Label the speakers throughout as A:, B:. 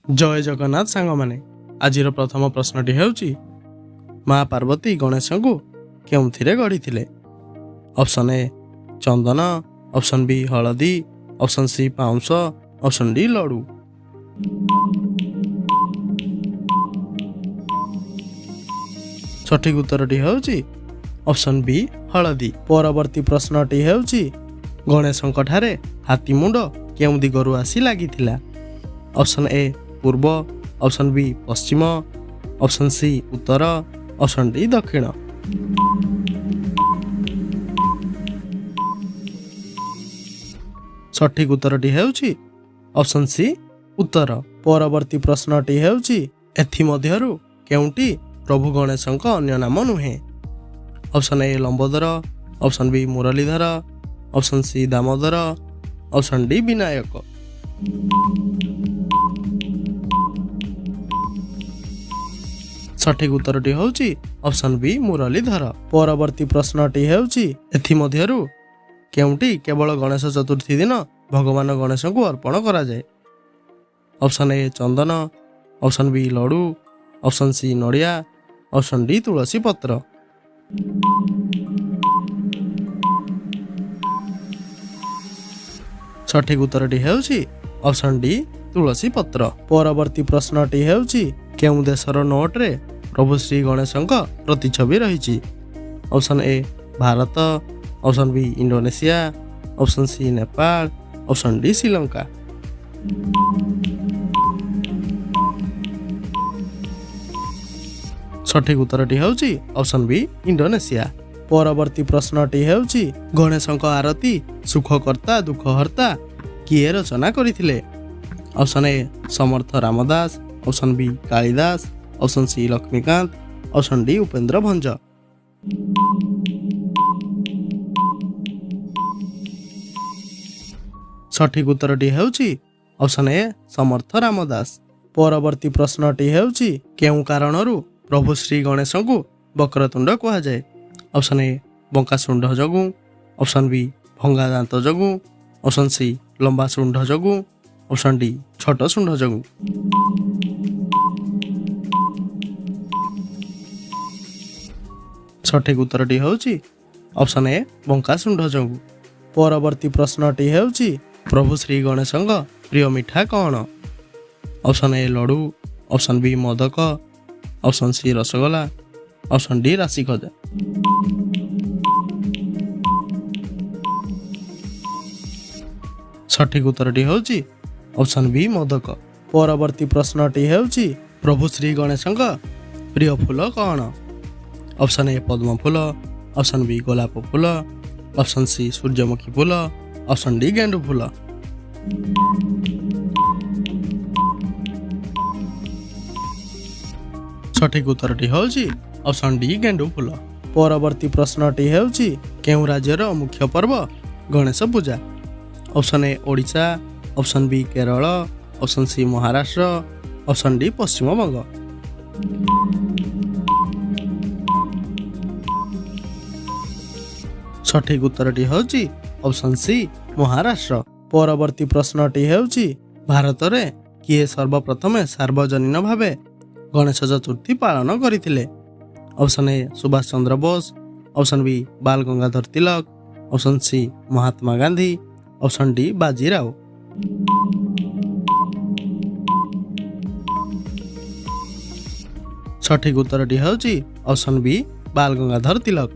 A: ଜୟ ଜଗନ୍ନାଥ ସାଙ୍ଗମାନେ। ଆଜିର ପ୍ରଥମ ପ୍ରଶ୍ନଟି ହେଉଛି, ମା ପାର୍ବତୀ ଗଣେଶଙ୍କୁ କେଉଁଥିରେ ଗଢ଼ିଥିଲେ? ଅପସନ୍ ଏ ଚନ୍ଦନ, ଅପସନ୍ ବି ହଳଦୀ, ଅପସନ୍ ସି ପାଉଁଶ, ଅପସନ୍ ଡି ଲଡ଼ୁ। ସଠିକ୍ ଉତ୍ତରଟି ହେଉଛି ଅପସନ୍ ବି ହଳଦୀ। ପରବର୍ତ୍ତୀ ପ୍ରଶ୍ନଟି ହେଉଛି, ଗଣେଶଙ୍କ ଠାରେ ହାତୀ ମୁଣ୍ଡ କେଉଁ ଦିଗରୁ ଆସି ଲାଗିଥିଲା? ଅପସନ୍ ଏ ପୂର୍ବ, ଅପସନ୍ ବି ପଶ୍ଚିମ, ଅପସନ୍ ସି ଉତ୍ତର, ଅପସନ୍ ଡି ଦକ୍ଷିଣ। ସଠିକ୍ ଉତ୍ତରଟି ହେଉଛି ଅପସନ୍ ସି ଉତ୍ତର। ପରବର୍ତ୍ତୀ ପ୍ରଶ୍ନଟି ହେଉଛି, ଏଥିମଧ୍ୟରୁ କେଉଁଟି ପ୍ରଭୁ ଗଣେଶଙ୍କ ଅନ୍ୟ ନାମ ନୁହେଁ? Option A Lambodar, option B Muralidhar, option C Damodar, option D Vinayak. ସଠିକ୍ ଉତ୍ତରଟି ହେଉଛି ଅପସନ୍ ବି ମୁରଲୀଧର। ପରବର୍ତ୍ତୀ ପ୍ରଶ୍ନଟି ହେଉଛି, ଏଥିମଧ୍ୟରୁ କେଉଁଟି କେବଳ ଗଣେଶ ଚତୁର୍ଥୀ ଦିନ ଭଗବାନ ଗଣେଶଙ୍କୁ ଅର୍ପଣ କରାଯାଏ? ଅପସନ୍ ଏ ଚନ୍ଦନ, option B laddu, option C ନଡ଼ିଆ, ଅପସନ୍ ଡି ତୁଳସୀ ପତ୍ର। ସଠିକ୍ ଉତ୍ତରଟି ହେଉଛି ଅପସନ୍ ଡି ତୁଳସୀ ପତ୍ର। ପରବର୍ତ୍ତୀ ପ୍ରଶ୍ନଟି ହେଉଛି, କେଉଁ ଦେଶର ନୋଟରେ ପ୍ରଭୁ ଶ୍ରୀ ଗଣେଶଙ୍କ ପ୍ରତିଛବି ରହିଛି? Option A Bharat, option B Indonesia, option C Nepal, option D Sri Lanka. ସଠିକ୍ ଉତ୍ତରଟି ହେଉଛି ଅପସନ୍ ବି ଇଣ୍ଡୋନେସିଆ। ପରବର୍ତ୍ତୀ ପ୍ରଶ୍ନଟି ହେଉଛି, ଗଣେଶଙ୍କ ଆରତି ସୁଖକର୍ତ୍ତା ଦୁଃଖହର୍ତ୍ତା କିଏ ରଚନା କରିଥିଲେ? Option A Samarth Ramdas, option B Kalidas, option C Laxmikanta, option D Upendra Bhanja. ସଠିକ୍ ଉତ୍ତରଟି ହେଉଛି ଅପସନ୍ ଏ ସମର୍ଥ ରାମଦାସ। ପରବର୍ତ୍ତୀ ପ୍ରଶ୍ନଟି ହେଉଛି, କେଉଁ କାରଣରୁ ପ୍ରଭୁ ଶ୍ରୀ ଗଣେଶଙ୍କୁ ବକ୍ରତୁଣ୍ଡ କୁହାଯାଏ? ଅପସନ୍ ଏ ବଙ୍କା ଶୁଣ୍ଢ ଯୋଗୁଁ, ଅପସନ୍ ବି ଭଙ୍ଗା ଦାନ୍ତ ଯୋଗୁଁ, ଅପସନ୍ ସି ଲମ୍ବା ଶୁଣ୍ଢ ଯୋଗୁଁ, ଅପସନ୍ ଡି ଛୋଟ ଶୁଣ୍ଢ ଯୋଗୁଁ। ସଠିକ୍ ଉତ୍ତରଟି ହେଉଛି ଅପସନ୍ ଏ ବଙ୍କା ଶୁଣ୍ଢ ଯୋଗୁଁ। ପରବର୍ତ୍ତୀ ପ୍ରଶ୍ନଟି ହେଉଛି, ପ୍ରଭୁ ଶ୍ରୀ ଗଣେଶଙ୍କ ପ୍ରିୟ ମିଠା କ'ଣ? Option A laddu, option B modak, option C rasgulla, option D ରାଶି ଖଜା। ସଠିକ୍ ଉତ୍ତରଟି ହେଉଛି ଅପସନ୍ ବି ମୋଦକ। ପରବର୍ତ୍ତୀ ପ୍ରଶ୍ନଟି ହେଉଛି, ପ୍ରଭୁ ଶ୍ରୀ ଗଣେଶଙ୍କ ପ୍ରିୟ ଫୁଲ କ'ଣ? Option A Padma full, option B ଗୋଲାପ ଫୁଲ, ଅପସନ୍ ସି ସୂର୍ଯ୍ୟମୁଖୀ ଫୁଲ, ଅପସନ୍ ଡି ଗେଣ୍ଡୁ ଫୁଲ। ସଠିକ୍ ଉତ୍ତରଟି ହେଉଛି ଅପସନ୍ ଡି ଗେଣ୍ଡୁ ଫୁଲ। ପରବର୍ତ୍ତୀ ପ୍ରଶ୍ନଟି ହେଉଛି, କେଉଁ ରାଜ୍ୟର ମୁଖ୍ୟ ପର୍ବ ଗଣେଶ ପୂଜା? Option A Odisha, option B Kerala, option C Maharashtra, option D Paschimbanga. ସଠିକ୍ ଉତ୍ତରଟି ହେଉଛି ଅପସନ୍ ସି ମହାରାଷ୍ଟ୍ର। ପରବର୍ତ୍ତୀ ପ୍ରଶ୍ନଟି ହେଉଛି, ଭାରତରେ କିଏ ସର୍ବପ୍ରଥମେ ସାର୍ବଜନୀନ ଭାବେ ଗଣେଶ ଚତୁର୍ଥୀ ପାଳନ କରିଥିଲେ? Option A Subhash Chandra Bose, option B Bal Gangadhar Tilak, option C Mahatma Gandhi, option D Baji Rao. ସଠିକ୍ ଉତ୍ତରଟି ହେଉଛି ଅପସନ୍ ବି ବାଲ ଗଙ୍ଗାଧର ତିଲକ।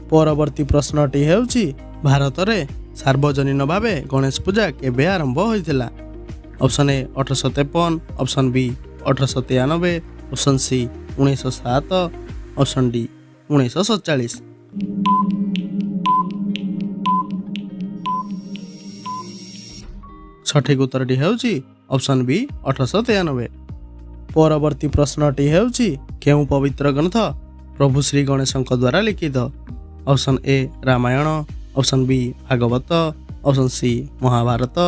A: ପରବର୍ତ୍ତୀ ପ୍ରଶ୍ନଟି ହେଉଛି, ଭାରତରେ ସାର୍ବଜନୀନ ଭାବେ ଗଣେଶ ପୂଜା କେବେ ଆରମ୍ଭ ହୋଇଥିଲା? Option A 1853, option B 1893, option C 1907, option D 1947। ସଠିକ୍ ଉତ୍ତରଟି ହେଉଛି ଅପସନ୍ ବି 1893। ପରବର୍ତ୍ତୀ ପ୍ରଶ୍ନଟି ହେଉଛି, କେଉଁ ପବିତ୍ର ଗ୍ରନ୍ଥ ପ୍ରଭୁ ଶ୍ରୀ ଗଣେଶଙ୍କ ଦ୍ୱାରା ଲିଖିତ? Option A Ramayana, option B Bhagavata, option C Mahabharata,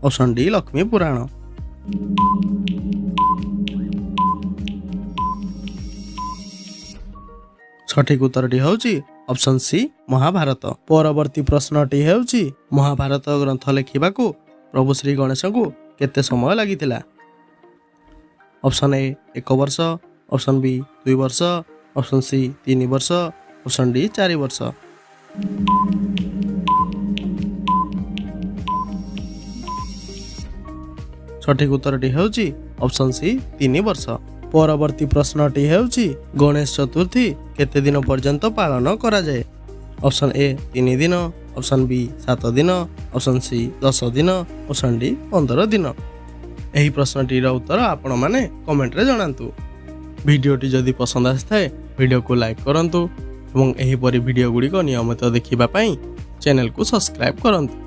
A: option D Lakshmi Purana. ସଠିକ୍ ଉତ୍ତରଟି ହେଉଛି ଅପସନ୍ ସି ମହାଭାରତ। ପରବର୍ତ୍ତୀ ପ୍ରଶ୍ନଟି ହେଉଛି, ମହାଭାରତ ଗ୍ରନ୍ଥ ଲେଖିବାକୁ ପ୍ରଭୁ ଶ୍ରୀ ଗଣେଶଙ୍କୁ କେତେ ସମୟ ଲାଗିଥିଲା? ଅପସନ୍ ଏ 1 ବର୍ଷ, ଅପସନ୍ ବି 2 ବର୍ଷ, ଅପସନ୍ ସି 3 ବର୍ଷ, ଅପସନ୍ ଡି 4 ବର୍ଷ। ସଠିକ୍ ଉତ୍ତରଟି ହେଉଛି ଅପସନ୍ ସି 3 ବର୍ଷ। ପରବର୍ତ୍ତୀ ପ୍ରଶ୍ନଟି ହେଉଛି, ଗଣେଶ ଚତୁର୍ଥୀ କେତେ ଦିନ ପର୍ଯ୍ୟନ୍ତ ପାଳନ କରାଯାଏ? ଅପସନ୍ ଏ 3 ଦିନ, ଅପସନ୍ ବି 7 ଦିନ, ଅପସନ୍ ସି 10 ଦିନ, ଅପସନ୍ ଡି 15 ଦିନ। ଏହି ପ୍ରଶ୍ନଟିର ଉତ୍ତର ଆପଣମାନେ କମେଣ୍ଟରେ ଜଣାନ୍ତୁ। ଭିଡ଼ିଓଟି ଯଦି ପସନ୍ଦ ଆସିଥାଏ, ଭିଡ଼ିଓକୁ ଲାଇକ୍ କରନ୍ତୁ ଏବଂ ଏହିପରି ଭିଡ଼ିଓ ଗୁଡ଼ିକ ନିୟମିତ ଦେଖିବା ପାଇଁ ଚ୍ୟାନେଲକୁ ସବସ୍କ୍ରାଇବ୍ କରନ୍ତୁ।